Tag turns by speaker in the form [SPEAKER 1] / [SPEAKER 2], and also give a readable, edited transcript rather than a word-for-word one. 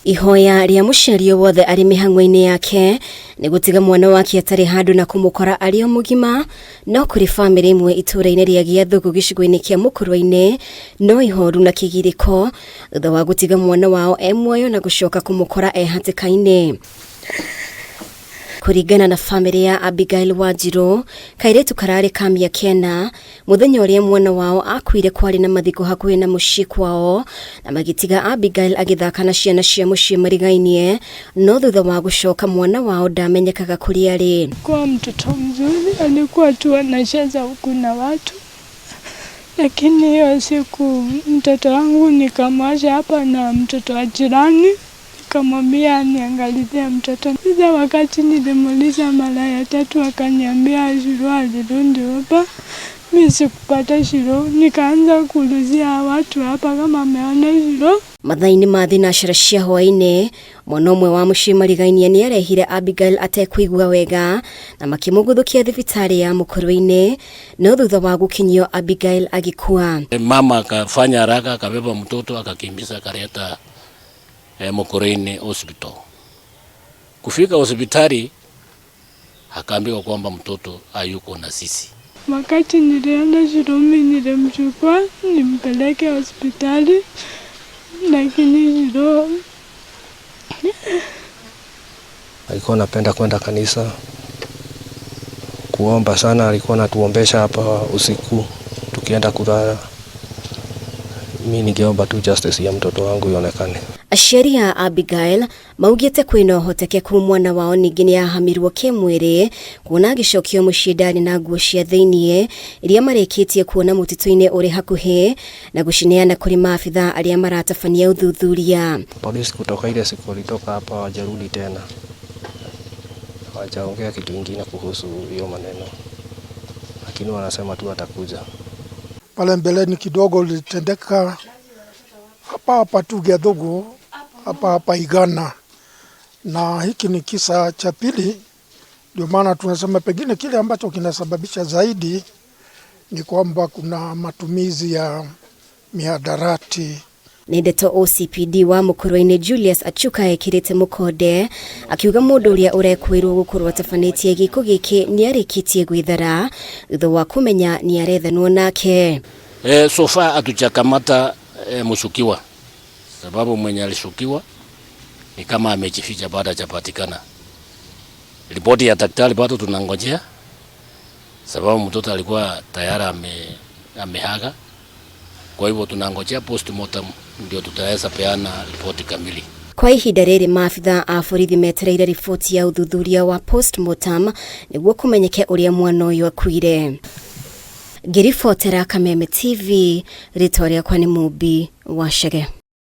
[SPEAKER 1] Ihoya rĩa mũciari o wothe arĩ mĩhang'o-inĩ yake nĩ gũtiga mwana wake atarĩ handũ na kũmũkora arĩ o mũgima. No kũrĩ bamĩrĩ ĩmwe itũũra-inĩ rĩa Gĩathũgũ gĩcigo-inĩ kĩa Mũkũrwe-inĩ no ihoru na kĩgirĩko thutha wa gũtiga mwana wao e muoyo na gũcoka kũmũkora e hatĩka-inĩ. Kũringana na bamĩrĩ ya Abigail Wanjirũ, kairĩtu kararĩ ka mĩaka 4 mũthenya ũrĩa mwana wao akuire kwarĩ na mathiko hakuhĩ na mũciĩ kwao na magĩtiga Abigail agĩthaka na ciana cia mũciĩ marigainie, no thutha wa gũcoka mwana wao ndamenyekaga kũrĩa arĩ.
[SPEAKER 2] Alikuwa mtoto mzuri, alikuwa tu anacheza huku na watu, lakini hiyo siku mtoto wangu nikamwacha hapa na mtoto wa jirani, nikamwambia niangalizie mtoto. Sasa wakati nilimuuliza mara ya tatu akaniambia Shiro alirudi hapa. Mimi sikupata Shiro, nikaanza kuulizia watu hapa kama ameona Shiro.
[SPEAKER 1] Mathaa-inĩ ma thinacara cia hwaĩ-inĩ, mwana ũmwe wa mũciĩ marigainie nĩ arehire Abigail atekũigua wega na makĩmũguthũkia thibitarĩ ya Mũkũrwe-inĩ, no thutha wa gũkinyio Abigail agĩkua.
[SPEAKER 3] Mama akafanya haraka akabeba mtoto akakimbiza akaleta Mukurweini hospital. Kufika hospitali akaambiwa kwamba mtoto hayuko na sisi.
[SPEAKER 2] Wakati nilienda Shiro nilimchukua nimpeleke hospitali, lakini Shiro
[SPEAKER 4] alikuwa anapenda kwenda kanisa kuomba sana, alikuwa anatuombesha hapa usiku tukienda kulala. Mimi ningeomba tu justice ya mtoto wangu ionekane.
[SPEAKER 1] Aciari a Abigail maugĩte kwĩna ũhotekeku mwana wao ningĩ nĩahamirwo kĩmwĩrĩ kuona agĩcokio mũciĩ ndarĩ na nguo cia thĩiniĩ iria marĩkĩtie kuona mũtitũ-inĩ ũrĩ hakuhĩ na gũcineana kũrĩ maabithaa arĩa maratabania ũthuthuria.
[SPEAKER 4] Polisi kutoka ile siku walitoka hapa hawajarudi tena, hawajaongea kitu ingine kuhusu hiyo maneno, lakini wanasema tu watakuja.
[SPEAKER 5] Pale mbeleni kidogo lilitendeka hapa hapa tu Gĩathũgũ, hapa hapa Igana, na hiki ni kisa cha pili. Ndio maana tunasema pengine kile ambacho kinasababisha zaidi ni kwamba kuna matumizi ya mihadarati.
[SPEAKER 1] Nĩ ndeto OCPD wa Mũkũrwe-inĩ Julius Achuka ekĩrĩte mũkonde akiuga mũndũ ũrĩa ũrekwĩrwo gũkorwo atabanĩtie gĩko gĩkĩ nĩarĩkĩtie gwĩthara thutha wa kũmenya nĩarethanwo nake.
[SPEAKER 3] So far hatujakamata mshukiwa, sababu mwenye alishukiwa ni kama amejificha, bado hajapatikana. Ripoti ya daktari bado tunangojea, sababu mtoto alikuwa tayari ameaga. Kwa hivyo tunangojea postmortem ndio tutaweza peana ripoti kamili.
[SPEAKER 1] Kwa ihinda rĩrĩ maabithaa a borithi metereire riboti ya ũthuthuria wa postmortem nĩguo kũmenyeke ũrĩa mwana ũyũ akuire. Ngĩribotera Kameme TV, rĩtwa rĩakwa nĩ Mumbi wa Chege.